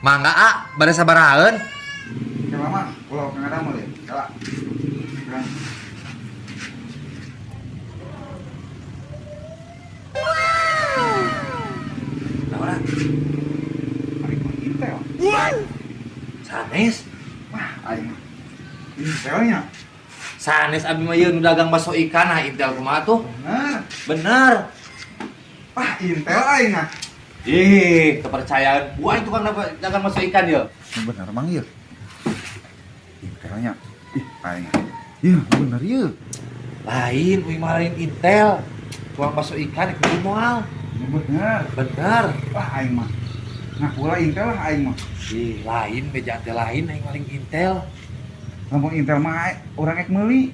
Mangga a, bade sabarahaeun? Kela mah, ulah kang ada mah deh. Kela. Kela. Naon? Ah? Ari mah Intel. Sanes. Wah, aing mah. Intelnya. Sanes abi mah ieu nu dagang bakso ikan, nah Intel kumaha tuh? Bener. Bener. Wah, Intel aing mah. Ih, kepercayaan. Wah, itu tukang dagang bakso ikan ya. Bener mang ieu. Intelnya. Ih, aing. Iya, bener ieu. Lain, uing mah lain Intel. Tukang bakso ikan kudu moal. Bener. Bener. Wah, aing mah. Nah, pula Intel lah aing mah. Ih, lain bejaan teh lain aing maling Intel. Lamun Intel mah urang ek meuli.